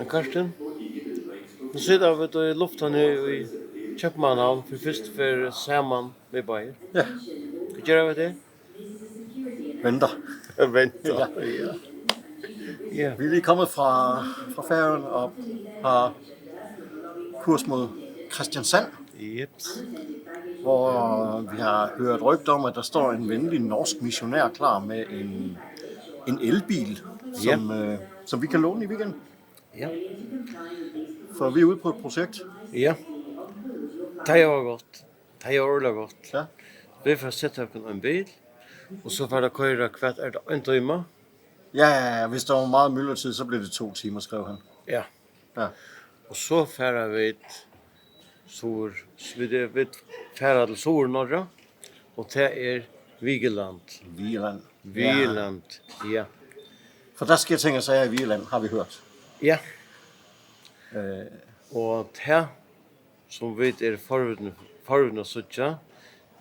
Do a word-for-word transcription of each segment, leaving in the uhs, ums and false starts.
Karsten, nú sita vit í lufthavn her í Keypmannahavn fyri fyrstu ferð saman, vit báðir. Ja. Hvat gera vit her? Venter. Venter, ja. Ja. Ja. Vi er lige kommet fra, fra færgen og har kurs mod Kristiansand, jeps, hvor vi har hørt rygter om, at der står en venlig norsk missionær klar med en, en elbil, ja, som, øh, som vi kan låne i weekenden. Ja. For vi er ude på et projekt. Ja. Tað er gott. Tað er ordiliga gott. Ja. Vit fara at seta okkum ein bil, og so fara at koyra, hvat er tað, ein tíma? Ja, ja, ja, hvis der var meget myldretid, så blev det to timer, skrev han. Ja. Ja. Og so fara vit suður, vit, vit fara til Suðurnorra, og tað er Vigeland. Vigeland. Ja. Vigeland, ja. For der sker ting og sager i Vigeland, har vi hørt. Ja. Øh. Og tað, sum vit eru forvitnir, forvitnir at síggja,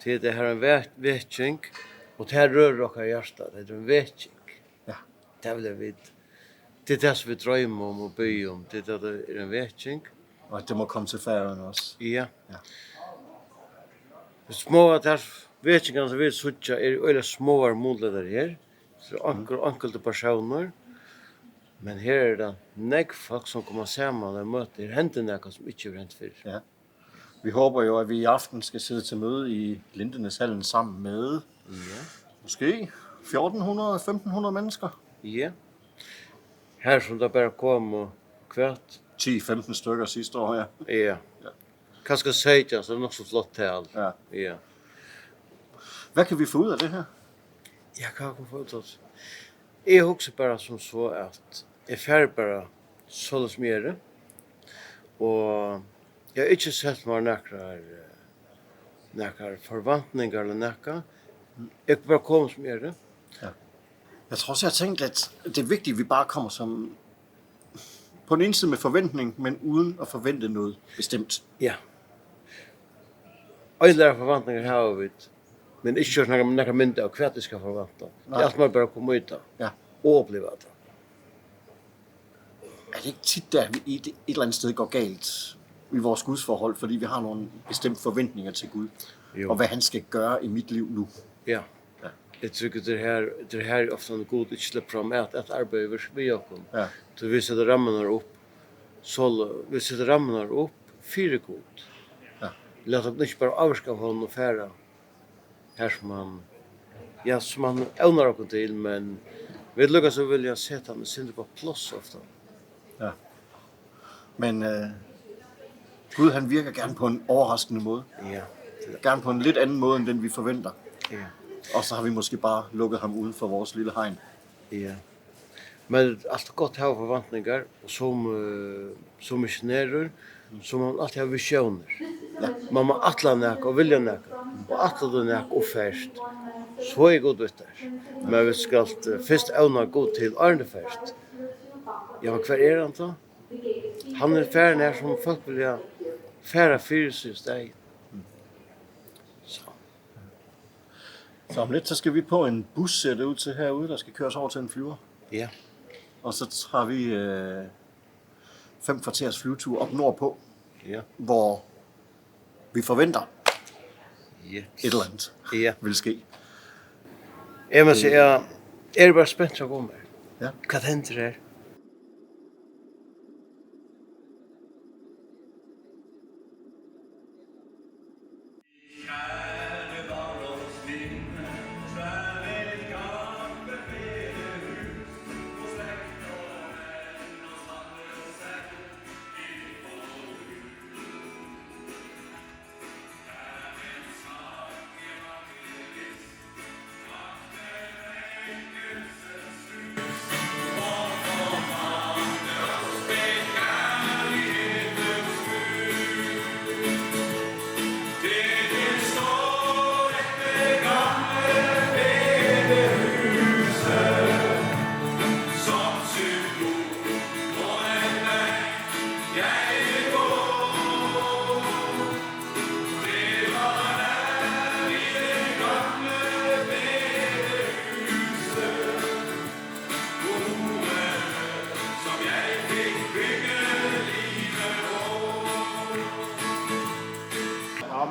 tað er, tað her ein ve-, veking, og tað rørir okkara hjarta, tað er ein veking. Ja. Tað vilja vit. Tað er tað, sum vit droyma um og biðja um. Tað er tað, tað er ein veking. Og at det må komme til Færøerne også. Ja. Ja. Smá, at tær vekingarnar, sum vit síggja, eru øgiliga smáar, møguliga her. So onkur, onkur persónur. Men her er tað nógv fólk, sum koma saman og møta. Her hendir nakað, sum ikki hevur hent fyrr. Ja. Vi håber jo, at vi i aften skal sidde til møde i Lindesneshallen sammen med, ja, måske fjorten hundrede, femten hundrede mennesker. Ja. Her sum tað bara kom, og hvat? Ti, femten stykker sidste år, ja. Ja. Ja. Kanska seytjan, so er nokk so flott tal. Ja. Ja. Hvad kan vi få ud af det her? Ja, hvat kann fáa út av? Eg hugsi bara sum so, at eg fari bara soleiðis, sum eg eri. Og eg havi ikki sett mær nakrar, eh, nakrar forventningar ella nakað. Eg bara komi, sum eg eri. Ja. Jeg tror også, jeg har tænkt, at det er vigtigt, at vi bare kommer som, på den ene side med forventning, men uden at forvente noget bestemt. Ja. Øgiligar forventningar hava vit, men ikki gjørt nakrar, nakrar myndir av, hvat eg skal forventa. Tað er, nei, alt, man bara koma út av, ja, og uppliva tað. Er det ikke tit, der vi et, et eller andet sted går galt i vores gudsforhold, fordi vi har nogle bestemte forventninger til Gud, jo, og hvad han skal gøre i mit liv nu? Ja. Ja. Eg trúgvi, tað er her, tað er her ofta Gud ikki sleppur fram at, at arbeiða við, við okkum. Ja. So vit seta rammarnar upp, so vit seta rammarnar upp fyri Gud. Ja. Lat okkum ikki bara ávirka av honum og fara her, sum hann, ja, sum hann evnar okkum til, men vit líka so vilja seta hann eitt sindur upp á pláss ofta. Ja. Men, øh, Gud, han virker gerne på en overraskende måde. Ja. Gerne på en lidt anden måde, end den vi forventer. Ja. Og så har vi måske bare lukket ham uden for vores lille hegn. Ja. Men alt er gott at hava forventningar, og sum, eh, sum missionærur, so má man altíð hava visiónir. Ja. Man má ætla nakað og vilja nakað, og ætlar tú nakað og fert, so er Gud við tær. Men vit skalt, eh, fyrst evna Gud til, áðrenn tú fert. Ja, men hvar er hann tá? Hann er farin her, sum fólk vilja fara fyri seg í staðin. So. Så om lidt, så skal vi på en bus, ser det ud til, herude, der skal køres over til en flyver. Ja. Og så tager vi, øh, fem kvarters flyvetur op nordpå, ja, hvor vi forventer, yes, et eller andet, ja, vil ske. Eg má siga, eg eri bara spentur at koma her. Ja. Hvat hendir her?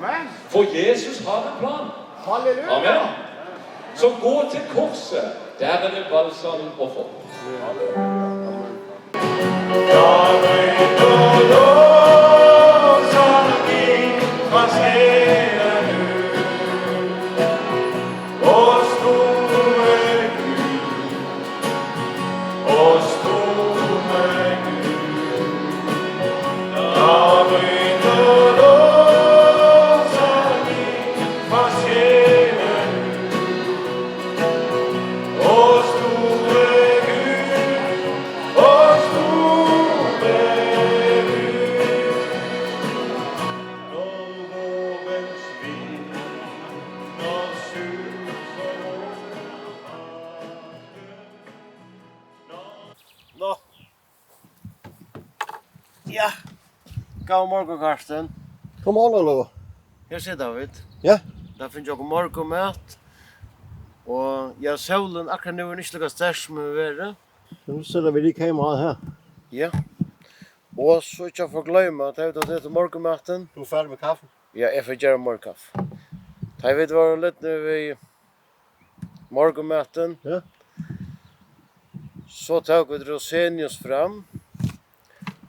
For Jesus har en plan. Halleluja. Amen. Så gå til korset, der er det balsam å få. Nå. Ja. Góðan morgun, Karsten. Godmorgen, Ólavur. Her sita vit. Ja. Tá fingu vit okkum morgunmat. Og ja, sólin akkurát nú er ikki líka sterk sum hon hevur verið. Nú seta vit líka kameraið her. Ja. Og so ikki at forgloyma, tá vit hava etið morgunmatin. Tú ert ferdig við kaffið? Ja, eg fari at gera morgunkaffi. Tá vit vóru lidnir við morgunmatin. Ja. So tóku vit Rosenius fram.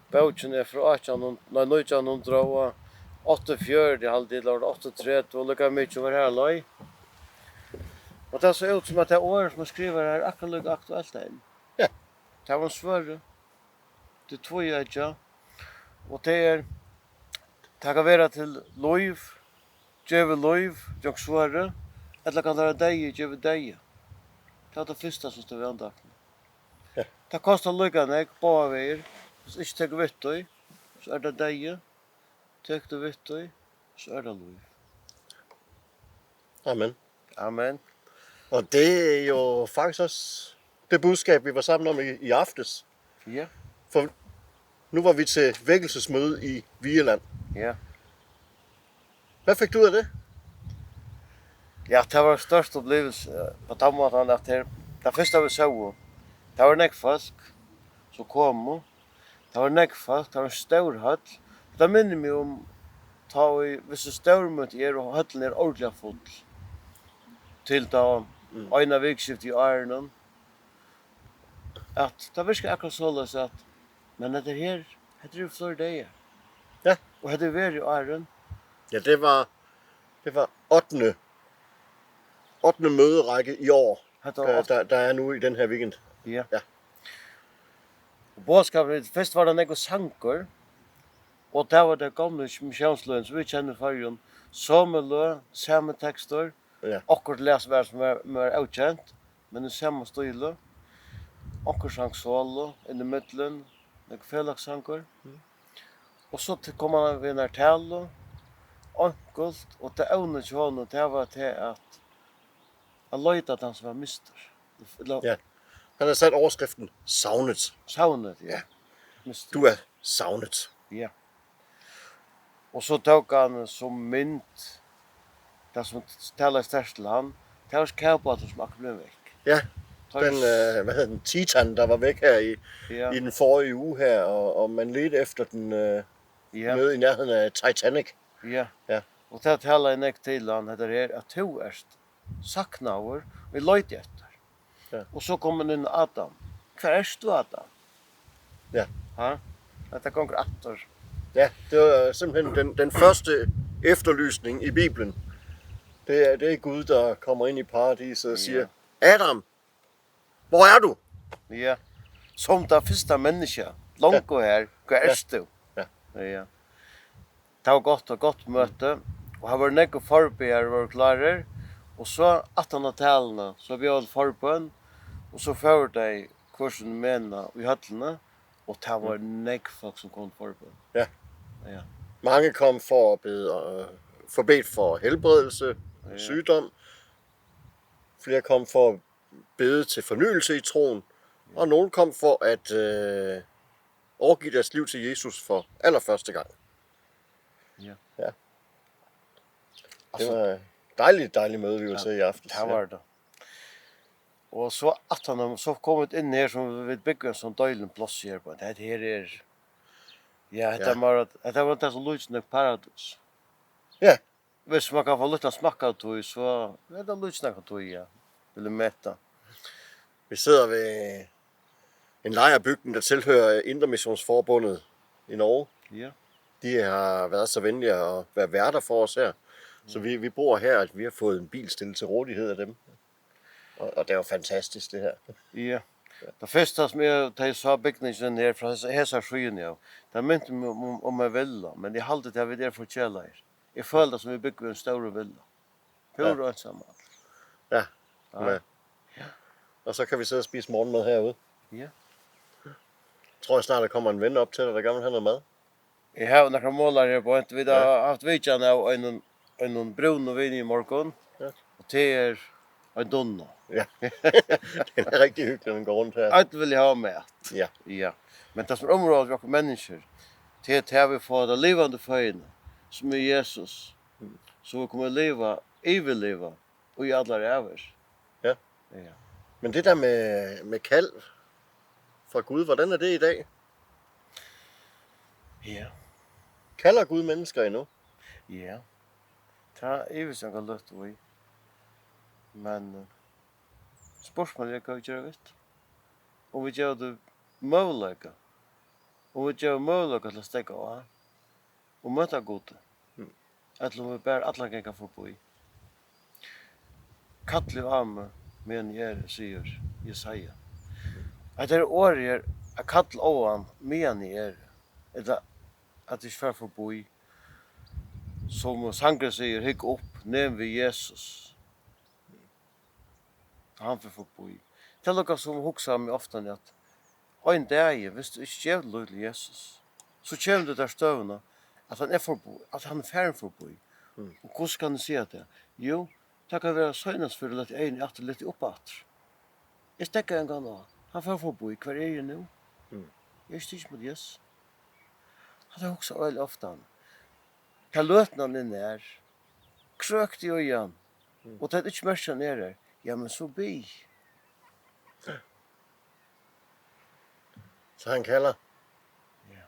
Bókin er frá átjan hundrað, nei, nítjan hundrað og áttaogfjøruti, haldi eg, ella var tað áttaogtretivu, og líka mikið var har leið. Og tað sá út sum at tað orð, sum er skrivað her, er akkurát líka aktuelt enn. Ja. Tað var svørð. Tað er tvíeggjað. Og tað er, tað kann vera til lív, gevur lív, gjøgnum svørðið, ella kann vera deyði, gevur deyða. Tað er tað fyrsta, sum stóð í andaktinni. Ja. Tað kostar líka nógv, báðar vegir. Viss tú ikki tekur við tí, so er tað deyði. Tekur tú við tí, so er tað lív. Amen. Amen. Og det er jo faktisk også det budskab, vi var sammen om i, i aftes. Ja. For nu var vi til vækkelsesmøde i Vigeland. Ja. Hvad fik du af det? Ja, tað var størst uppliving, eh, á tann mátan at her, tað fyrsta vit sóu, tað var nógv fólk, sum komu. Tað var nógv fólk, tað var ein stór høll. Tað minnir meg um, tá ið, hvussu stórmøti er, og høllin er ordiliga full. Til tá Mm. eina vikuskifti í árinum. At tað virkar akkurát soleiðis at, men hetta her, hetta er jo fleiri dagar. Ja. Og hetta er verið í árum. Ja, det var, det var ottende, ottende møderække i år, Hetta var der, oft- der, der er nu i den her weekend. Ja. Ja. Og boðskapurin, fyrst var tað nógvur sangur, og tað var tey gomlu missiónsløgini, sum vit kenna í Føroyum, somu løg, sami tekstur, Ja. okkurt las var sum var, var ókent, men í sama stíli. Onkur sang solo inn í millum, nakar felagssangur. Mm. Og so til, kom hann við einari talu, einkult, og tað evnið hjá honum, tað var tað at, at leita at hann sum var mistur. Ella Ja. Han har sat overskriften savnet. Savnet, ja. Ja. Mistur. Du er savnet. Ja. Og so tók hann sum mynd, tað sum talaði sterkt til hann, tað var kavbáturin sum akkurát bleiv vekk. Ja, Tá den, s- øh, hvad hedder den, Titan, der var væk her i, Ja. i den forrige uge her, og, og man ledte efter den, øh, Ja. nede i nærheden af Titanic. Ja. Ja. Og tað talaði nógv til hann, hetta her, at tú ert saknaður, vit leita eftir. Ja. Og so kom hann inn, Adam. Hvar ert tú, Adam? Ja. Ha? Hetta gongur aftur. Ja, det var simpelthen den, den første efterlysning i Bibelen. Det er, det er Gud, der kommer ind i paradiset og Ja. siger, Adam, hvor er du? Ja. Sum tað fyrsta menniskja. Longu her. Hvar Ja. ert tú? Ja. Ja. Tað var gott og gott møti. Og har vóru nógvir forbiðar vóru klárir. Og so aftan á taluna, so bjóðaðu til forbøn. Og so fóru tey hvør sín mena í høllini. Og tað var Mm. nógv fólk, sum kom til forbøn. Ja. Ja. Mange kom for at bede, øh, for bedt for helbredelse, Ja. sygdom. Flere kom for at bede til fornyelse i troen. Og nogle kom for at, øh, overgive deres liv til Jesus for allerførste gang. Ja. Ja. Det Altså, var et dejligt, dejligt møde, vi var Ja, til i aftes. tað Ja. var tað. Og so aftan á, so komu vit inn her, sum vit búgva í ein sånn deilig pláss her, men hetta her er, ja, hetta Ja. var, hetta var tað sum líkist eitt paradís. Ja. Hvis man kan få lidt at smage af tøj, så er der lidt snak af tøj, ja. Vil jeg mætte. Vi sidder ved en lejrbygning, der tilhører Indre Missionsforbundet i Norge. Ja. De har været så venlige at være værter for os her. Så vi, vi bor her, at vi har fået en bil stillet til rådighed af dem. Og, og det er jo fantastisk, det her. Ja. Det første, som jeg, da jeg så bygningen her fra hesa, hesa siden, ja, der mente mig om, om, om jeg ville, men jeg har aldrig, der ved jeg fortæller jer. Jeg føler det, som vi bygger en større villa. Pure ensamma. Ja. Ja. Med. Ja. Og så kan vi sidde og spise morgenmad herude. Ja. Tror jeg snart, der kommer en ven op til dig, der gerne vil have noget mad. Jeg har jo nogle måler her på, vi har haft videoen af en, en brun og vin i morgen. Ja. Og det er en dunno. Ja. Det er rigtig hyggeligt, at den går rundt her. Alt vil jeg have med. Ja. Ja. Men det som er området, vi har mennesker, det er, at vi får det levende fødende, som er Jesus. Så vi kommer at leve, evigt leve, og i alle æver. Ja. Ja. Men det der med, med kald fra Gud, hvordan er det i dag? Ja. Kalder Gud mennesker endnu? Ja. Det er evigt, som kan løfte vi. Men uh, spørgsmålet er, hva vi gjør vidt. Om vi gjør det møvløyga. Om vi gjør møvløyga til å stekke av. Og møta Gud. Mm. Ella um vit bara allan ganga forbi. Kallið á meg, meðan eg eri, sigur Jesaja. At tað er orðið er at kalla á hann, meðan eg eri. Ella at eg fari forbi. Sum sangurin sigur, hygg upp, nem við Jesus. Tá hann fer forbi. Tað er líka sum hugsa meg ofta at ein dag, viss tú ikki gevur lív til Jesus, so kemur tú í ta støðuna, at hann er forbi, at hann er farin forbi. Mm. Og hvussu kann eg siga tað? Jú, tað kann vera seinast fyri at lata eyguni aftur lata upp aftur. Eg steðgaði ein gang á. Hann fer forbi. Hvar eri eg nú? Mm. Eg eri ikki móti Jesus. Hatta hugsa eg øgiliga ofta. Tað løtuna hann er nær. Krøkt í augan. Mm. Og tað er ikki merkt hann er her. Ja, men so bið. Så han kalder. Ja.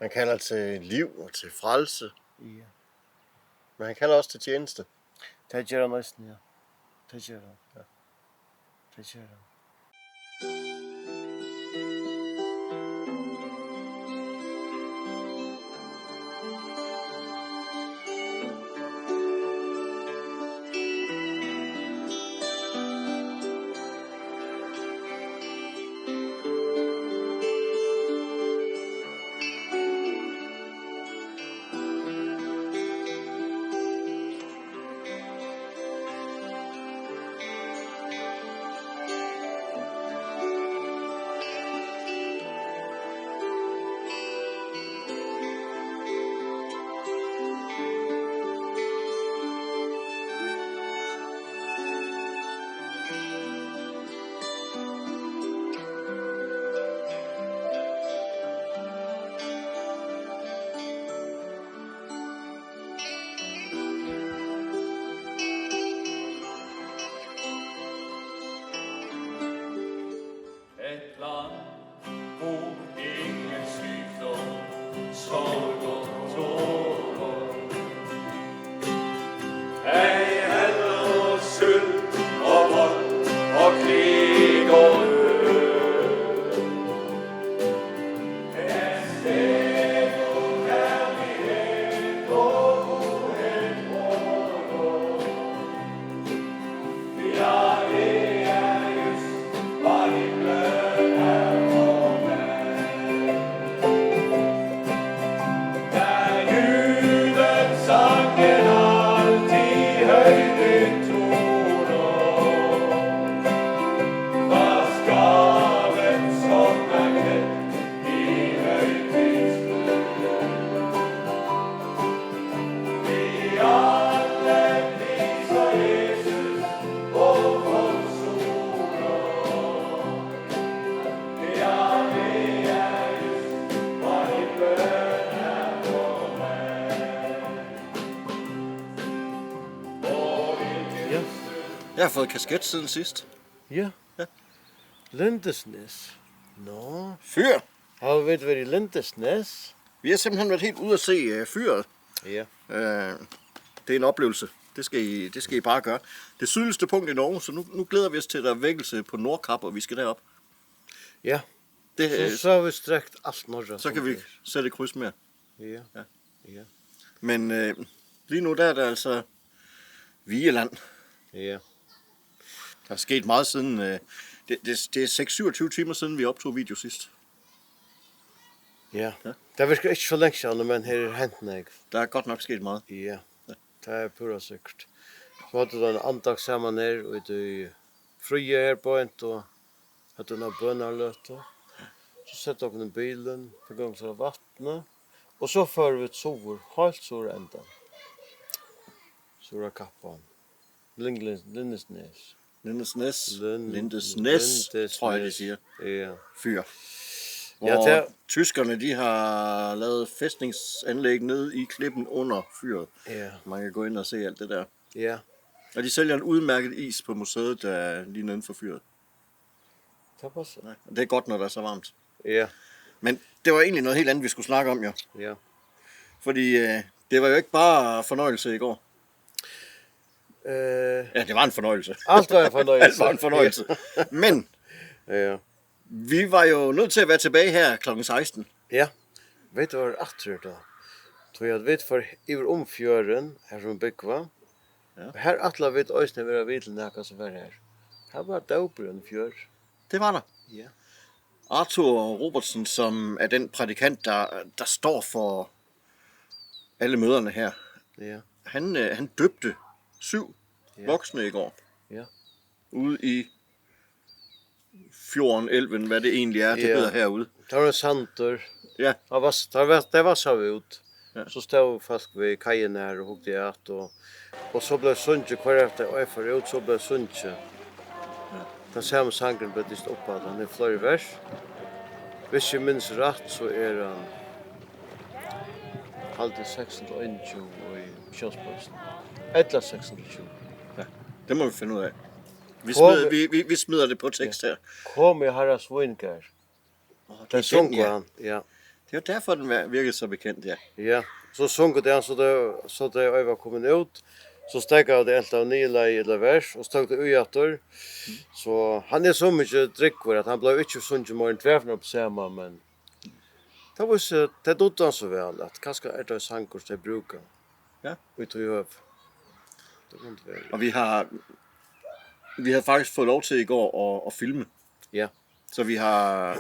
Han kalder til liv og til frelse. Ja. Men han kalder også til tjeneste. Tað ger hann eisini, ja. Tað ger hann. Ja. Tað ger hann. Ja. Jeg har fået kasket siden sidst. Ja. Ja. Lindesnes. Nå. Fyr. Har vi været i Lindesnes? Vi har simpelthen været helt ude at se, øh, fyret. Ja. Øh, det er en oplevelse. Det skal I, det skal I bare gøre. Det sydligste punkt i Norge, så nu, nu glæder vi os til, at der er vækkelse på Nordkap, og vi skal derop. Ja. Det, Så, øh, så har vi strakt alt Norge, så som kan vi det er. Sætte kryds mere. Ja. Ja. Ja. Men øh, lige nu, der er det altså Vigeland. Ja. Der er sket meget siden... Øh, det, det, det er seks syvogtyve timer siden, vi optog video sidst. Ja. Ja. Det virker ikke så længe siden, men her er hent noget. Der er godt nok sket meget. Ja. Ja. Det er pura sikkert. Så hadde du en andakt sammen her, og du frie her på en, og hadde en bønnerløte. Så sette dere i bilen, fikk dere så vattnet, og så fører vi til Sovur, helt Sovur enda. Sovur Kappan. Lindesnes. Lindesnes. Lindesnes. Lind- Lindesnes, Lindesnes, tror jeg, de siger. Ja. Fyr. Ja, Hvor der tyskerne, de har lavet fæstningsanlæg ned i klippen under fyret. Ja. Man kan gå ind og se alt det der. Ja. Og de sælger en udmærket is på museet, der lige neden for fyret. Det passer. Ja, det er godt, når det er så varmt. Ja. Men det var egentlig noget helt andet, vi skulle snakke om, jo. Ja. Fordi øh, det var jo ikke bare fornøjelse i går. Øh, Ja, det var en fornøjelse. Alt var en fornøjelse. Alt var en fornøjelse. Men Ja. Vi var jo nødt til at være tilbage her klokken seksten. Ja. Vit vóru aftur her tá. Tí at vit fóru yvir um fjørðin, har sum vit búgva. Ja. Og her ætlaðu vit eisini at vera við til nakað sum var her. Her var dópur í fjør. Det var der. Ja. Arthur Robertsen, som er den prædikant, der, der står for alle møderne her, Ja. han, øh, han døbte syv Ja. voksne i går Ja. ude i fjorden, elven, hvad det egentlig er, det Ja. hedder herude. Der var en sandur. Ja. Der var, der var, der var savet ud. Ja. Så stod folk ved kajen her og hugde at, og, og så blev sunget, hver efter øje for ud, så blev sunget. Ja. Den samme sangen blev dist op, at han er flere vers. Hvis jeg mindes ret, så er han altid seks hundrede og enogtyve i Misjonsbøjsen. Eller seks hundrede og tyve. Ja, det må vi finde ud af. Vi Kom- smider, vi, vi, vi smider det på tekst her. Kom i Herrens vingård. Åh, det Der er den, sunget ja. han, ja. Det er jo derfor, den vir- virker så bekendt, ja. Ja, så sungu tey hann, so tey, so tey øy var komin út, so steðgaðu tey enten av niðurlagi ella vers, og støktu í aftur. So hann er so mikið drúgvur, at hann bleiv ikki sungin meir enn tvær ferðir upp saman, men tað vísti seg, tey dugdu hann so væl, at kanska er tað ein sangur, tey brúka Ja. í tí høvi. Tað kundi verið. Og vi har, vi havde faktisk fået lov til i går at, at filme. Ja. Så vi har...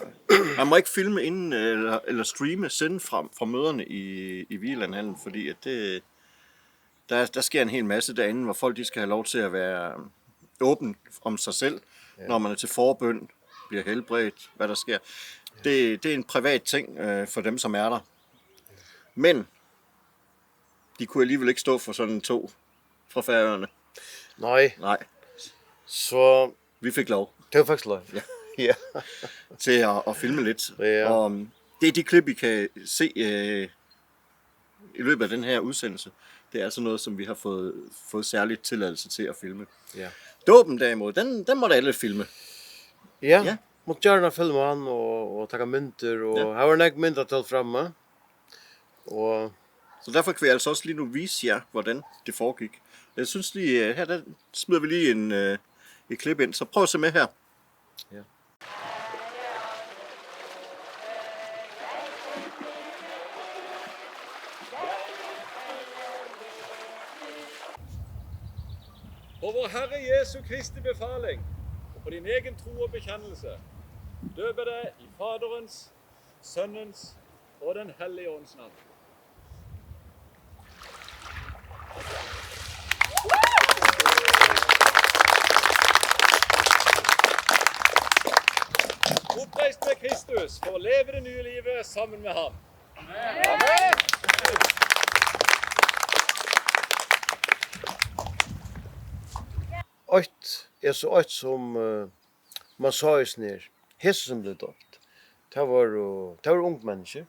Man må ikke filme inden, eller, eller streame, sende fra, fra møderne i, i Vigelandhallen, fordi at det, der, der sker en hel masse derinde, hvor folk, de skal have lov til at være åben om sig selv, Ja. når man er til forbøn, bliver helbredt, hvad der sker. Det, det er en privat ting øh, for dem, som er der. Men de kunne alligevel ikke stå for sådan to fra Færøerne. Nej. Nej. Så Vi fik lov. Det var faktisk løgn. Ja. Ja. Til at, at filme lidt. Ja. Og øhm, det er de klip, I kan se øh, i løbet af den her udsendelse. Det er altså noget, som vi har fået, fået særligt tilladelse til at filme. Ja. Dåben derimod, den, den måtte alle filme. Ja. Ja. Måtte gerne filme han og, og tage mynter. Og Ja. her var nok mynter til fremme. Og Så derfor kan vi altså også lige nu vise jer, hvordan det foregik. Jeg synes lige, øh, her der smider vi lige en, øh, et klip ind, så prøv at se med her. Ja. På vor Herre Jesu Kristi befaling og på din egen tro og bekjennelse, døber deg i Faderens, Sønnens og Den hellige ånds navn. Oppreist med Kristus for å leve det nye livet sammen med ham. Amen. Eitt er so eitt sum uh, man sá eisini her. Hesi sum bleiv døpt, tað vóru, tað vóru ung menniskju.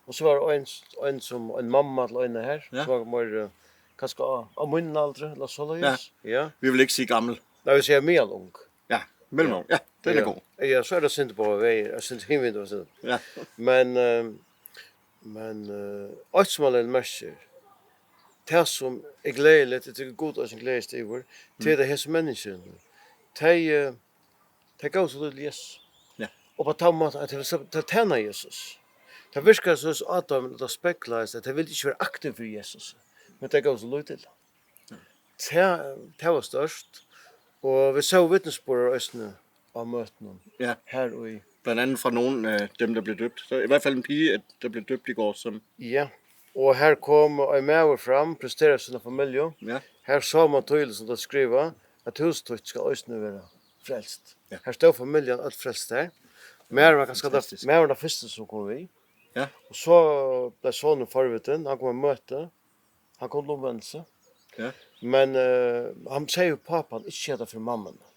Og so var ein, ein sum, ein mamma til eina her, Ja. sum var meir, eh, kanska á, á mínum aldri, ella soleiðis. Ja. Vi vil ikke sige gammel. Nei, vit siga miðalung. Ja, mellemung. Ja, den er Ja. god. Ja, so er tað sindur á veg, er sindur hinvegin, so. Ja. Men, eh, men eh, eitt sum man legði merki til, Tað, sum er gleðiligt, eg tykki, Gud eisini gleðist yvir, tað er, mm, tað, hesi menniskjuni, tey, eh, tey góvu so lítið til Jesus. Ja. Og á tann mátan, at tey vildu, tey tæna Jesus. Tað virkaði so á teimum, at tað speglaðist, at tey vildu ikki vera aktiv fyri Jesus, men tey góvu so lítið til. Ja. Tað, tað var stórt. Og vit sóu vitnisburðir eisini á møtunum, ja, her í. Blandt andet fra nogen af dem, der blev døbt. Så i hvert fald en pige, at der blev døbt i går, som... Ja, og her kom ein maður fram, presenterar sína familju. Ja. Her sá man týðiligt, sum tað skriva, at hús títt skal eisini vera frelst. Ja. Her stóð familjan øll frelst her. Maðurin var kanska, fantastisk, maðurin var fyrsti, sum kom við. Ja. Og so bleiv sonurin forvitin, hann kom á møti. Hann kom til umvendelse. Ja. Men, eh, hann segði við pápan, ikki siga tað fyri mammuni.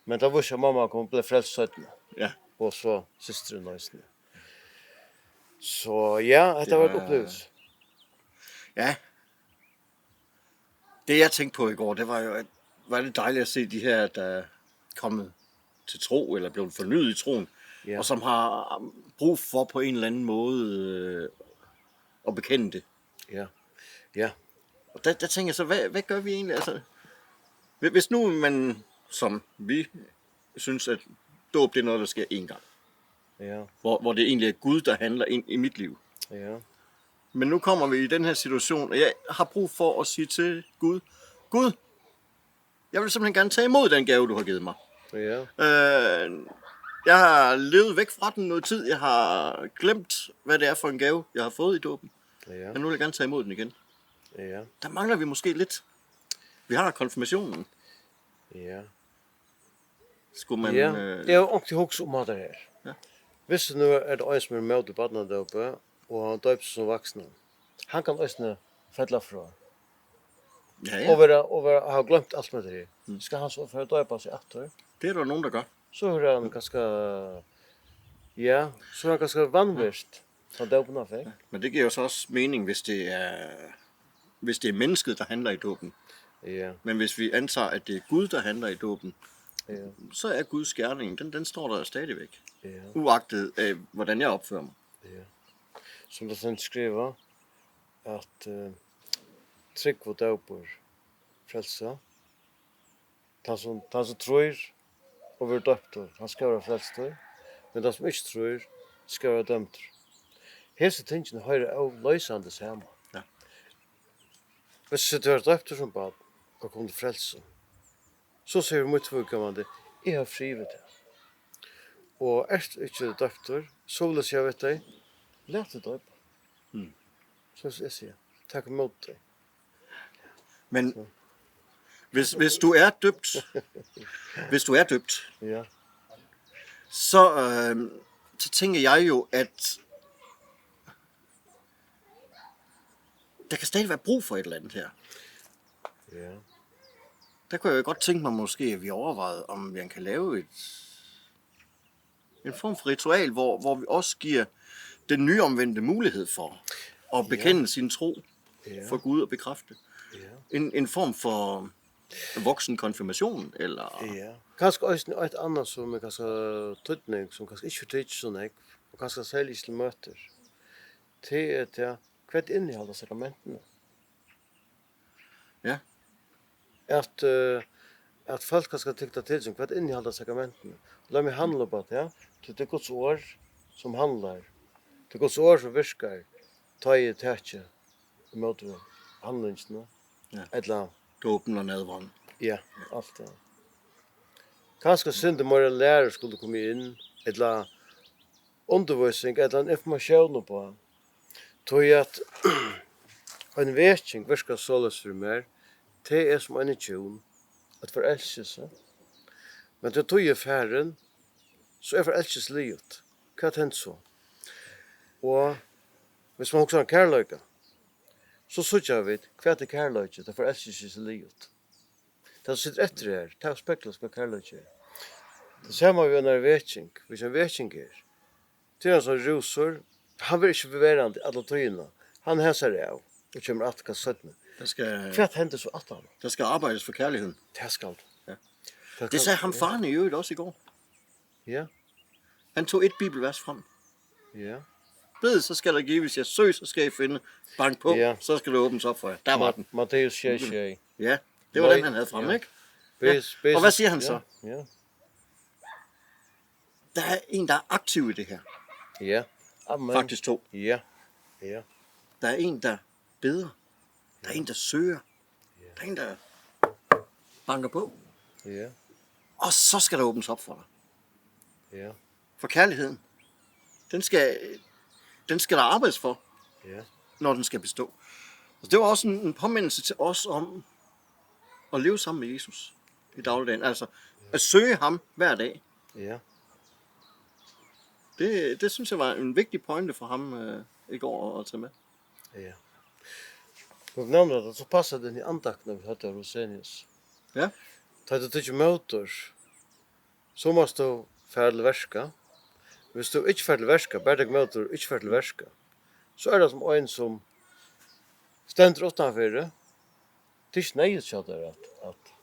Men tað vísti seg, at mamma kom, bleiv frelst seinni. Ja. Og so systirin eisini. So ja, hetta var ein uppliving. Ja. Det, jeg tænkte på i går, det var jo, at var det dejligt at se de her, der er kommet til tro, eller blevet fornyet i troen, ja, og som har brug for på en eller anden måde, øh, at bekende det. Ja. Ja. Og der, der tænker jeg så, hvad, hvad gør vi egentlig? Altså, hvi-, hvis nu man, som vi, synes, at dåb, det er noget, der sker én gang, ja, hvor, hvor det egentlig er Gud, der handler ind i mit liv. Ja. Men nu kommer vi i den her situation, og jeg har brug for at sige til Gud: Gud, jeg vil simpelthen gerne tage imod den gave, du har givet mig. Ja. Øh, jeg har levet væk fra den noget tid. Jeg har glemt, hvad det er for en gave, jeg har fået i dåben. Ja. Men nu vil jeg gerne tage imod den igen. Ja. Der mangler vi måske lidt. Vi har konfirmationen. Ja. Skulle man, ja, øh, eg havi onkuntíð hugsað um hatta her. Ja. Viss nú er tað ein, sum er ímóti barnadópi, og hann doypir seg sum vaksin, hann kann eisini fella frá. Ja, ja. Og vera, og vera, hava gloymt alt, sum hetta er. Mm. Skal hann so fara at doypa seg aftur? Det er der nogen, der gør. So er hann kanska, ja, so er hann kanska vanvirt, tann dópin hann fekk. Ja. Men det giver jo så også mening, hvis det er, hvis det er mennesket, der handler i dåben. Ja. Men hvis vi antager, at det er Gud, der handler i dåben, ja, så er Guds gerning, den, den står der stadigvæk. Ja. Uagtet af, hvordan jeg opfører mig. Ja. Sum tað stendur skrivað, at, eh, trúgv og dópur frelsa. Tann sum, tann sum trýr og verður doyptur, hann skal vera frelstur, men tann sum ikki trýr, skal vera dømdur. Hesi tingini hoyra óloysandi saman. Ja. Viss tú ert doyptur sum barn og komur til frelsu, so sigur mítt viðkomandi: Eg havi frið við tað. Og ert tú ikki doyptur, so vil eg siga við teg: Lat teg doypa. Mm. So eg sigi: Tak ímóti tí. Men hvis, hvis du er døbt, hvis du er døbt, ja, så, øh, så tænker jeg jo, at der kan stadig være brug for et eller andet her. Ja. Der kunne jeg godt tænke mig måske, at vi overvejede, om man kan lave et, en form for ritual, hvor, hvor vi også giver den nyomvendte mulighed for at, ja, bekende sin tro, ja, for Gud og bekræfte. Ja. En, en form for voksen konfirmation, eller? Ja. Kanska eisini eitt annað, sum er kanska týdning, sum kanska ikki er tikið so nógv, og kanska serliga ikki til møtir. Tað er tað, hvat innihalda sakramentini? Ja. At, eh, at fólk skal tykta til sín, hvat innihalda sakramentini? Lat meg handla upp á tað, ja. Tí tað er Guds orð, sum handlar. Tað er Guds orð, sum virkar, tá eg taki ímóti handlingini. Ja. Ella dópin og nadveren. Ja, alt tað. Kanska sindur meira læru skuldi komið inn, ella undirvísing, ella ein informatión upp á. Tí at ein veking virkar soleiðis fyri mær, tað er sum eini hjún, at forelska seg. Men tá tíðin er farin, so er forelskilsi liðugt. Hvat hendir so? Og viss man hugsar um kærleika, so síggja vit, hvat er kærleiki, tá forelskilsi er liðugt. Tað, sum situr eftir her, tað speglar, hvat kærleiki er. Tað sama við einari veking, hvis ein veking er. Tað er ein sånn rúsur, hann verður ikki verandi alla tíðina. Hann hasar av og kemur aftur kanska seinni. Der skal, hvat hendir so aftan? Der skal arbejdes for kærligheden. Tað skal. Ja. Tað skal. Det sagde ham faren i øvrigt også i går. Ja. Han tog et bibelvers frem. Ja. "Bed, så skal der gives jer, søg, så skal I finde, bank på, ja, så skal det åbnes op for jer." Der var den. Matthæus sjey sjey. Ja, det var, nej, den, han havde fremme, ja, ikke? Bed, ja, bed, og hvad siger han så? Ja, ja. Der er en, der er aktiv i det her. Ja. Amen. Faktisk to. Ja. Ja. Der er en, der beder. Der er en, der søger. Ja. Der er en, der banker på. Ja. Og så skal der åbnes op for dig. Ja. For kærligheden, den skal, den skal der arbejdes for, ja, når den skal bestå. Så det var også en, en påmindelse til os om at leve sammen med Jesus i dagligdagen. Altså, at søge ham hver dag. Ja. Det, det synes jeg var en vigtig pointe for ham, øh, i går at, at tage med. Ja. Tú nevnir tað, so passar tað inn í andaktina, vit høvdu av Rosenius. Ja. Tá tú tekur mótor, so mást tú fara til verka. Hvis tú ikki fert til verka, bara tekur mótor og ikki fert til verka, so er tað sum ein, sum stendur uttanfyri. Tað er ikki neyðugt hjá tær at, at,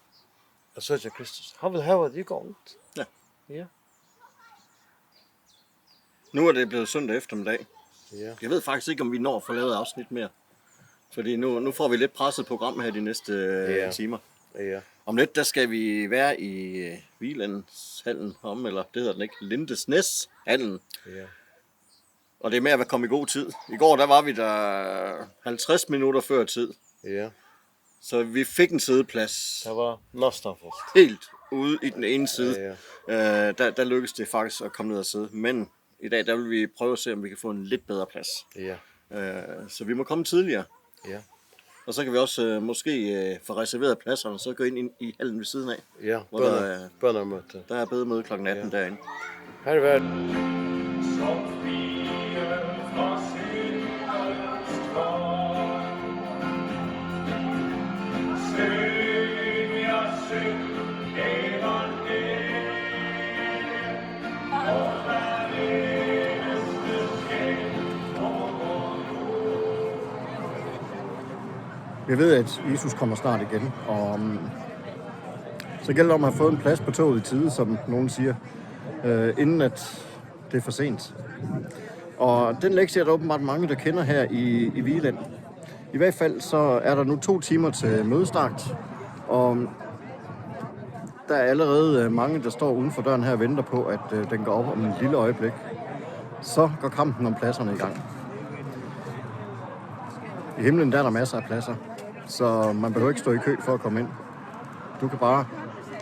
at søkja Kristus. Hann vil hava teg í gongd. Ja. Ja. Nu er det blevet søndag eftermiddag. Ja. Jeg ved faktisk ikke, om vi når at få lavet afsnit mere. Fordi nu, nu får vi lidt presset program her de næste, øh, ja, timer. Ja. Om lidt, der skal vi være i, øh, Vigelandshallen om, eller det hedder den ikke, Lindesneshallen. Ja. Og det er med at komme i god tid. I går, der var vi der halvtreds minutter før tid. Ja. Så vi fik en siddeplads. Der var næsten fuldt. Helt ude i den ene side. Ja, ja. Øh, der, der lykkedes det faktisk at komme ned og sidde. Men i dag, der vil vi prøve at se, om vi kan få en lidt bedre plads. Ja. Øh, så vi må komme tidligere. Ja. Og så kan vi også, øh, måske, øh, få reserveret pladserne, og så gå ind, ind i hallen ved siden af, ja, hvor der, bønner-, øh, bønnermøde. Der er bedemøde klokken atten, ja, derinde. Her er Vi ved, at Jesus kommer snart igen, og, øhm, så gælder det om at have fået en plads på toget i tide, som nogen siger, øh, inden at det er for sent. Og den lektie er der åbenbart mange, der kender her i, i Vigeland. I hvert fald så er der nu to timer til mødestart, og der er allerede, øh, mange, der står uden for døren her og venter på, at, øh, den går op om et lille øjeblik. Så går kampen om pladserne i gang. I himlen, der er der masser af pladser, så man behøver ikke stå i kø for at komme ind. Du kan bare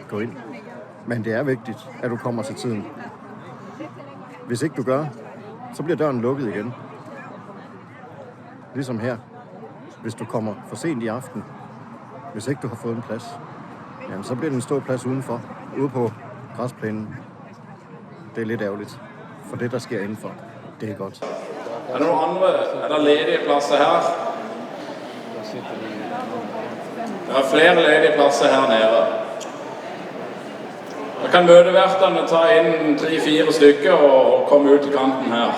gå ind. Men det er vigtigt, at du kommer til tiden. Hvis ikke du gør, så bliver døren lukket igen. Ligesom her. Hvis du kommer for sent i aften, hvis ikke du har fået en plads, jamen, så bliver det en stor plads udenfor, ude på græsplænen. Det er lidt ærgerligt, for det, der sker indenfor, det er godt. Er det noen andre? Er det ledige plasser her? Det er flere ledige plasser her nede. Da kan møtevertene ta inn tre-fire stykker og, og komme ut til kanten her.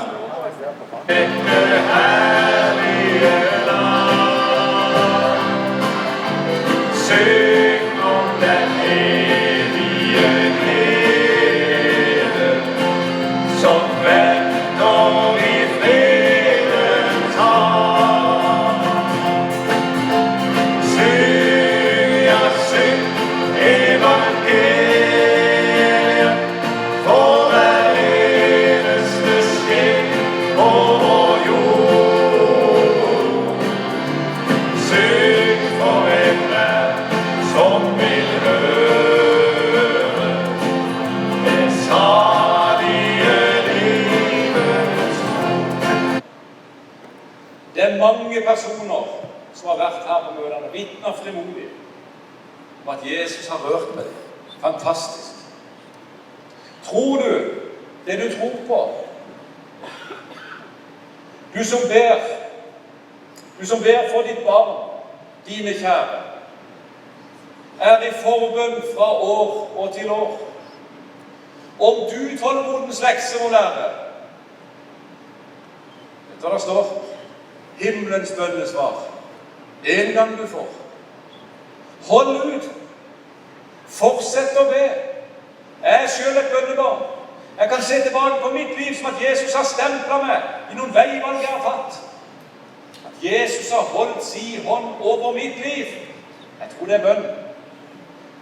Dette herlige land, syng om den evige glede, som venter i fredens hav. Syng, ja, syng evangeliet, for hver eneste sjel på vår jord. Syng for enhver, som vil høre det salige livets ord. Det er mange personer som har vært her på møtene, vitner frimodig om at Jesus har rørt meg. Fantastisk. Tror du det du tror på? Du som ber, du som ber for ditt barn, dine kjære, er i forbønn fra år og til år. Om du tålmodens lekse må lære, vet du hva det står? Himmelens bønnesvar. En gang du får. Hold ut. Fortsett å be. Jeg er selv et bønnebarn. Jeg kan se tilbake på mitt liv som at Jesus har stemplet meg. Í navni Faðir og Sonar og Heilags Anda. At Jesus har holdt sin hånd over mit liv. Jeg tror det er bønn.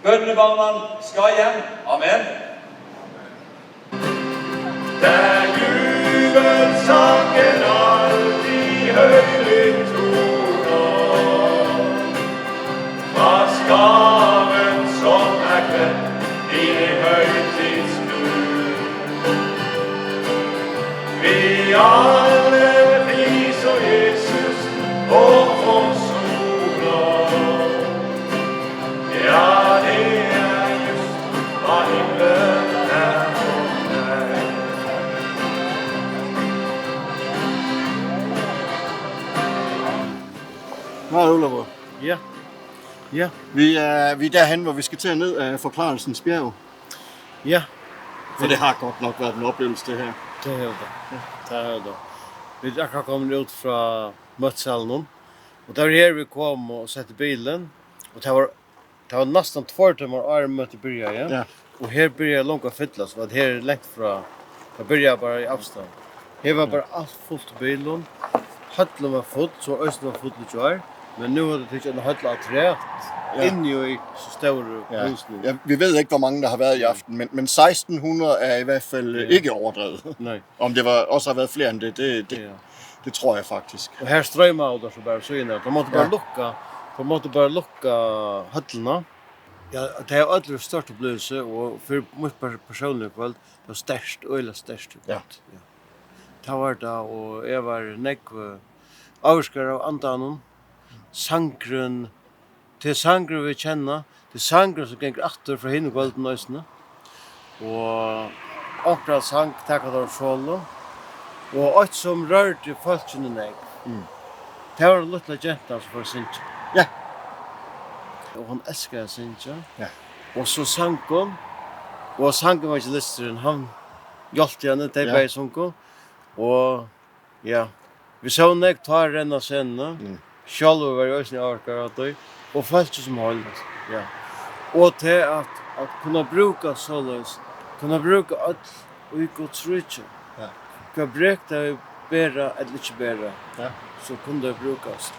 Bønnebarnet skal igjen. Amen. Der jubelsangen aldrig højlydt toner, fra skaren, som er klædt i højtidsdug. Vi alle priser Jesus, vor forsoner. Ja, det er just, hvad himlen er for dig. Nå, Ólafur. Ja. Ja. Vi er, vi er derhen, hvor vi skal til ned af Forklarelsens bjerg. Ja. For det har godt nok været en oplevelse, det her. Det er det. Det er det. Vi er akkurat kommet ud fra møtesalen, og der var her, vi kom og satte bilen, og der var, der var næsten to timer, og møtet begyndte, ja. Ja. Og her begyndte langt at fylde, så var det her langt fra, der begyndte bare i afstand. Her var bare alt fuldt i bilen. Hallen var fuld, så østen var fuld i går. Men nu har det tykt en halv af træ, ja, inde i så store, ja, husene. Ja, vi ved ikke, hvor mange der har været i aften, men, men seksten hundrede er i hvert fald, ja, ikke overdrevet. Nej. Om det var, også har været flere end det, det, det, ja, det tror jeg faktisk. Og her strømmer det så bare så ind, at de måtte bare, ja, lukke, de måtte bare lukke hallen. Ja, det er aldrig størst oplevelse, og for mit per-, personlige kveld, det var størst, øyelig størst kveld. Ja. Ja. Det var det, og jeg var nekv, øh, afskar av andanum. Sangren, til sangren vi kjenna, til sangren som gikk aftur fra hinum kvøldum eisini. Og onkra sang taka teir solo. Og eitt sum rørdi fólkini nógv. Mm. Tað var lítla gentan sum fór at syngja. Ja. Og hon elskaði at syngja. Ja. Og so sang hon. Og sangevangelistin, hann hjálpti henni, tey, ja, bæði sungu. Og ja, vit sóu nógv tár renna á scenuna. Mm. Sjálvur var eg eisini ávirkaður av tí. Og fólkið sum heild. Ja. Og til at, at kunna brúka soleiðis, kunna brúka øll í Guds ríki. Ja. Hvat brek tey bera ella ikki bera, ja, so kunnu tey brúkast.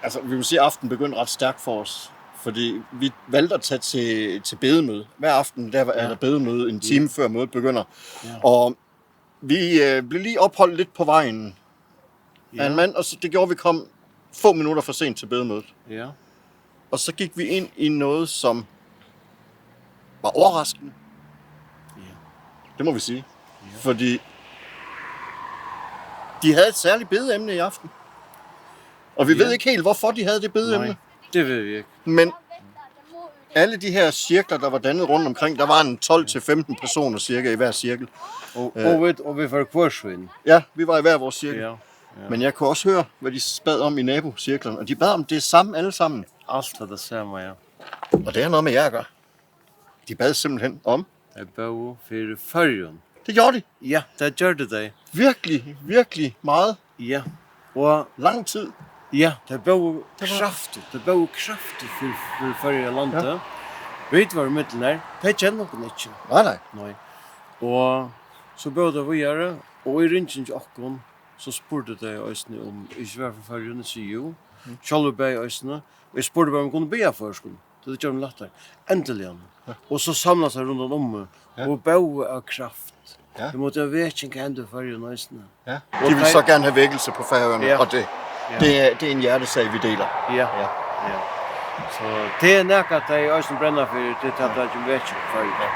Altså, vi må sige, at aftenen begyndte ret stærkt for os, fordi vi valgte at tage til, til bedemøde. Hver aften, der er, ja, der bedemøde en time, ja, før mødet begynder. Ja. Og vi, øh, blev lige opholdt lidt på vejen af en, ja, mand, og så, det gjorde, at vi kom få minutter for sent til bedemødet. Ja. Og så gik vi ind i noget, som var overraskende. Ja. Det må vi sige. Ja. Fordi de havde et særligt bedeemne i aften. Og vi, ja, ved ikke helt, hvorfor de havde det bedeemne. Nej, det ved vi ikke. Men alle de her cirkler, der var dannet rundt omkring, der var en tolv til femten personer cirka i hver cirkel. Og, øh, og, ved, og vi var hver sin. Ja, vi var i hver vores cirkel. Ja, ja. Men jeg kunne også høre, hvad de bad om i nabocirklerne, og de bad om det samme alle sammen. Alt var det samme, ja. Og det har noget med jer at gøre. De bad simpelthen om. Tey bóðu fyri Føroyum. Det gjorde de. Ja, tað gjørdu tey. Virkelig, virkelig meget. Ja, og lang tid. Ja, tey bóðu, det var kraftigt. Tey bóðu kraftigt fyri, fyri Føroya landi. Ja. Vit vóru millum tey. Tey kenna okkum ikki. Nei, nei. Nei. Og so bóðu tey víðari, og í ringing til okkum, so spurdu tey eisini um, ikki var frá Føroyum, eg sigi jú. Mm. Sjálvur bað eg eisini. Og eg spurdi bara, um eg kundi biðja á føroyskum. So tað gjørdi meg lættari. Endiliga. Ja. Og so samlaðust tey rundan um meg, ja, og bóðu av kraft. Ja. Vit máttu hava veking henda í Føroyum eisini. Ja. Og de vil tey så gerne have vækkelse på Færøerne, ja, og det, ja, det er, det er en hjertesag, vi deler. Ja. Ja. Ja. So tað er nakað, tey eisini brenna fyri, tað er, ja, at tað er veking í Føroyum. Ja.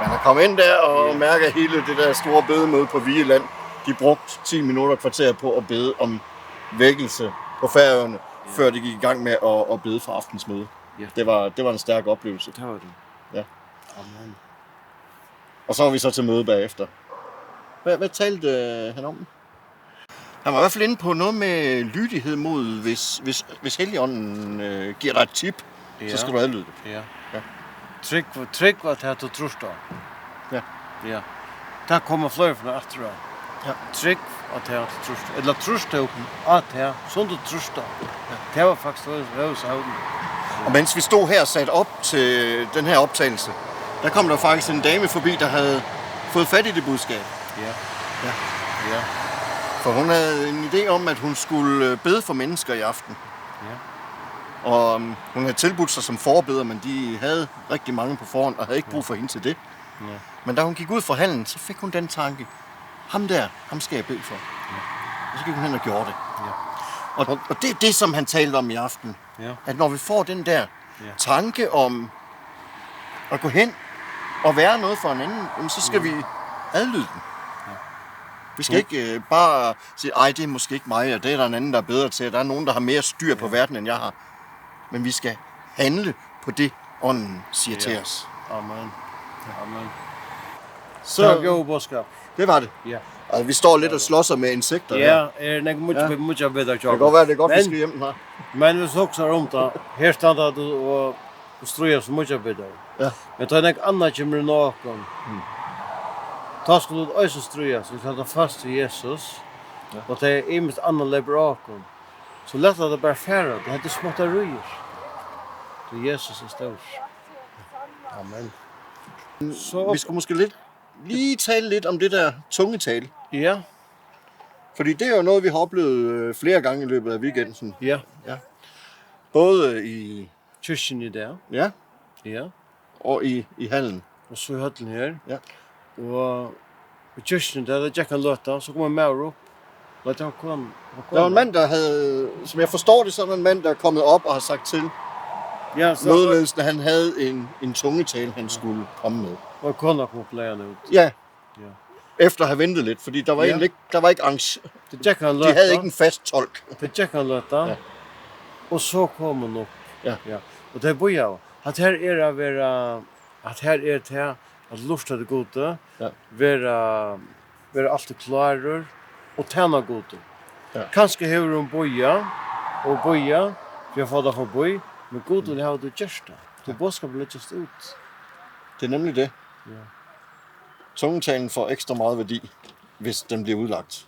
Man kan komme ind der og, ja, mærke hele det der store bedemøde på Vigeland. De brugte ti minutter, kvarter på at bede om vækkelse på Færøerne, ja, før de gik i gang med at, at bede for aftensmøde. Ja. Det var, det var en stærk oplevelse. Det var det. Ja. Amen. Og så var vi så til møde bagefter. Hvad, hvad talte, øh, han om? Han var i hvert fald inde på noget med lydighed mod, hvis, hvis, hvis Helligånden, øh, giver dig et tip, ja, så skal du adlyde det. Ja. Ja. Trygg, trygg at tað tú trýrt á. Ja. Ja. Tað koma fleiri ferðir aftur á. Ja. Trygg at tað tú trýrt á. Ella trýrt tú á tað sum tú trýrt á. Ja. Tað var faktiskt høvuðs-, høvuðsevnið. Og mens vi stod her og satte op til den her optagelse, der kom der faktisk en dame forbi, der havde fået fat i det budskab. Ja. Ja. Ja. For hun havde en idé om, at hun skulle øh, bede for mennesker i aften. Ja. Og øhm, hun havde tilbudt sig som forbeder, men de havde rigtig mange på forhånd og havde ikke brug for hende til det. Ja. Men da hun gik ud fra hallen, så fik hun den tanke: "Ham der, ham skal jeg bede for." Ja. Og så gik hun hen og gjorde det. Ja. Og, og det er det, som han talte om i aften. Ja. At når vi får den der Ja. tanke om at gå hen og være noget for en anden, jamen, så skal vi adlyde den. Ja. Vi skal ikke øh, bare sige: "Ej, det er måske ikke mig, og det er der en anden, der er bedre til, og der er nogen, der har mere styr på verden, end jeg har." Men vi skal handle på det, ånden siger til os. Amen. Amen. Så Tað var góður boðskapur. Det var det. Ja. Altså, vi står lidt og slåsser med insekter her. Ja, er nógv míggj-, Ja. míggjabitar hjá Det kan godt være, det er godt, vi Men skal hjem nu. Men hvis du hugsar um tað, her standa tú og, og stríðast við míggjabitar. Ja. Men tá nógv annað kemur inn á okkum, Mm. tá skulu vit eisini stríðast, vit halda fast í Jesus, Ja. og tað er ymiskt annað leipur á okkum. So lat tað bara fara, tað er smáttaríir. Tí Jesus er stórur. Amen. So Vi skal måske lidt, lige tale lidt om det der tungetale. Ja. Fordi det er jo noget, vi har oplevet øh, flere gange i løbet af weekenden. Ja. Ja. Både i Kirkjuni í dag. Ja. Ja. Og i, i hallen. Og so í høllini her. Ja. Og í kirkjuni, der, der gekk ein løta, so kom ein maður upp. Nei, det var kona. Det var en mand, der havde, som jeg forstår det, så var en mand, der er kommet op og har sagt til Ja, så mødeledelsen, at han havde en, en tungetale, han skulle komme med. Og kona kom og lagde han ud. Ja. Ja. Efter at have ventet lidt, fordi der var Ja. egentlig ikke, der var ikke arrange-, Det gekk han de havde løta. ikke en fast tolk. Det gekk han løta. Ja. Og så kom hon upp. Ja. Ja. Og det bøyer jo. At her er at være, at her er til at lurta til Gud, Ja. være, være alltid klarur og tjene Gud. Ja. Kanskje hevur hon bøyer og bøyer, for jeg får det forbi, men Gud vil ha det gjort det. Det budskapet legges ut. Det er nemlig det. Ja. Tungetalen får ekstra meget værdi, hvis den bliver udlagt.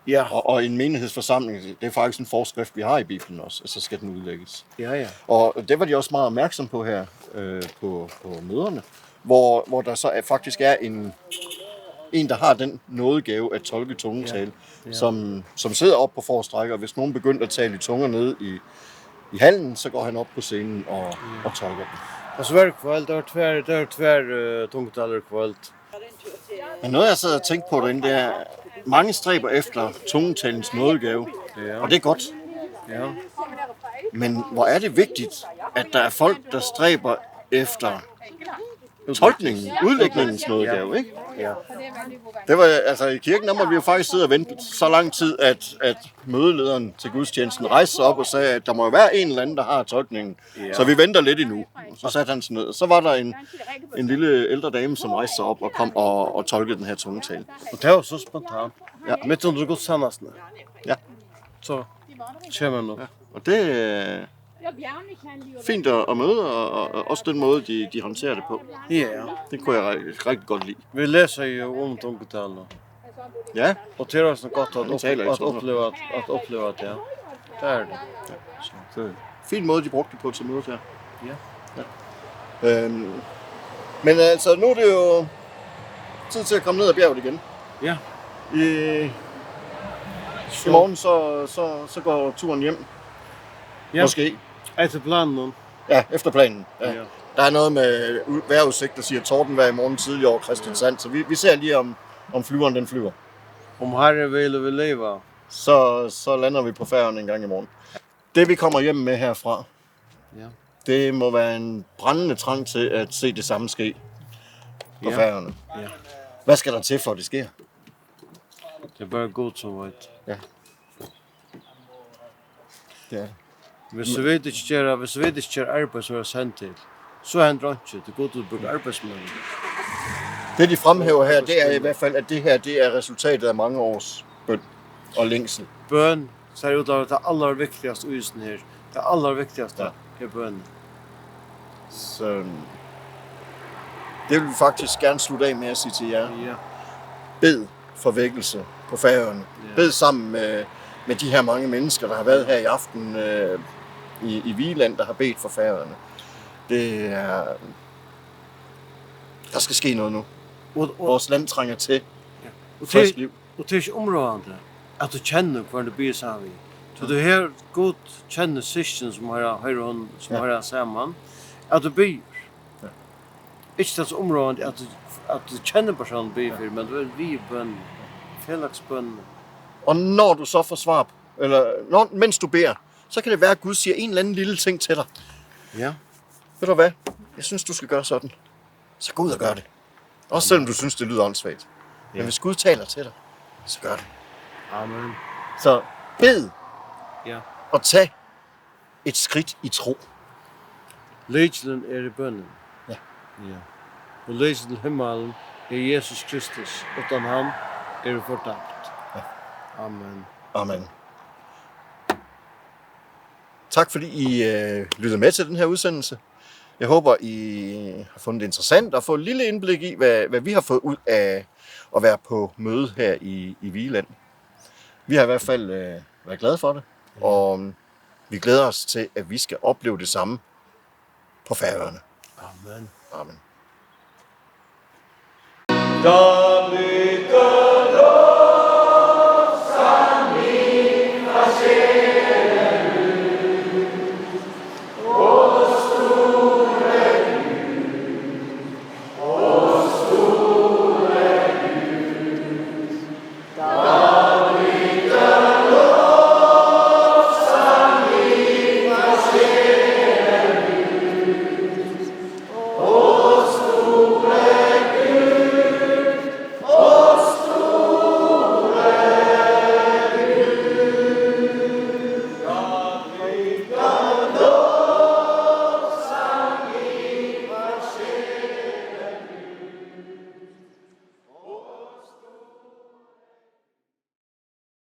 Ja. Og, og i en menighedsforsamling, det er faktisk en forskrift, vi har i Bibelen også, at så skal den udlægges. Ja, ja. Og det var de også meget opmærksom på her øh, på, på møderne, hvor, hvor der så er, faktisk er en, en, der har den nådegave at tolke tungetale, Ja. Ja. som, som sidder oppe på forreste række, og hvis nogen begyndte at tale i tunger nede i, i hallen, så går han op på scenen og, og tolker den. Og so var í kvøld, tað var tvær, tað var tvær uh, tungutaler í kvøld. Men noget, jeg sad og tænkte på derinde, det er, mange stræber efter tungetalens nådegave, Ja. og det er godt. Ja. Men hvor er det vigtigt, at der er folk, der stræber efter tolkningen, udlægningens nådegave, ikke? Ja. Det var, altså i kirken, der måtte vi jo faktisk sidde og vente så lang tid, at, at mødelederen til gudstjenesten rejste sig op og sagde, at der må jo være en eller anden, der har tolkningen. Ja. Så vi venter lidt endnu. Så satte han sig ned, og så var der en, en lille ældre dame, som rejste sig op og kom og, og tolkede den her tungetale. Og det var så spontant. Ja. Mitt under gudstjenestene. Ja. Så kommer han op. Ja. Og det er fint at, at møde, og, og, og også den måde, de, de håndterer det på. Ja, ja. Det kunne jeg rigtig, rigtig godt lide. Vi læser jo om tungetale. Ja. Og det er også godt at, Han taler i op, at tunger. opleve, at, at opleve det, ja. Det er det. Så det er en fin måde, de brugte det på til mødet her. Ja. Ja. Øhm, men altså, nu er det jo tid til at komme ned ad bjerget igen. Ja. I, I morgen, så, så, så går turen hjem. Ja. Måske. Efter planen. Ja, efter planen. Ja. Ja. Der er noget med u- vejrudsigt, der siger tordenvejr i morgen tidlig over Kristiansand, så vi, vi ser lige, om, om flyveren den flyver. Om Herren vil, vil leve. Så, så lander vi på Færøerne en gang i morgen. Det, vi kommer hjem med herfra, Ja. det må være en brændende trang til at se det samme ske på Ja. Færøerne. Ja. Hvad skal der til, for at det sker? Det er bare Gud, som ved. Ja. Det er det. Hvis vit ikki gera, hvis vit ikki gera arbeiðið, sum vit eru send til, so hendir einki, tí Gud vil brúka arbeiðsmenn. Det, de fremhæver her, det er i hvert fald, at det her, det er resultatet af mange års bøn og længsel. Bøn, sær út av tað allarviktigasta í hesum her. Tað allarviktigasta Ja. er bøn. Så det vil vi faktisk gerne slutte af med at sige til jer. Ja. Bed for vækkelse på Færøerne. Ja. Bed sammen med, med de her mange mennesker, der har været her i aften øh, i, i Vigeland, der har bedt for Færøerne. Det er, der skal ske noget nu. Og, og, Vores land trænger til ja. og frisk til, liv. Og tað er ikki umráðandi, at tú kennir, hvør tú biður saman við. So tú her, Gud kennir systkin, sum hoyra, hoyra hon, sum Ja. hoyra saman, at tú biður. Ja. Ikki tað so umráðandi, at tú, at tú kennir persónin, biður Ja. fyri, men tú er við í bøn, felagsbøn. Og når du så får svar, eller når, mens du beder, så kan det være, at Gud siger en eller anden lille ting til dig. Ja. Ved du hvad? Jeg synes, du skal gøre sådan. Så gå ud og gør det. Også selvom du synes, det lyder åndssvagt. Men Ja. hvis Gud taler til dig, så gør det. Amen. Så bed Ja. og tag et skridt i tro. Lykilin er í bønini. Ja. Ja. Og lykilin til himmalin er Jesus Kristus. Uttan ham er fortapt. Ja. Amen. Amen. Tak fordi I øh, lyttede med til den her udsendelse. Jeg håber, I har fundet det interessant at få et lille indblik i, hvad, hvad vi har fået ud af at være på møde her i, i Vigeland. Vi har i hvert fald øh, været glade for det, og vi glæder os til, at vi skal opleve det samme på Færøerne. Amen. Amen.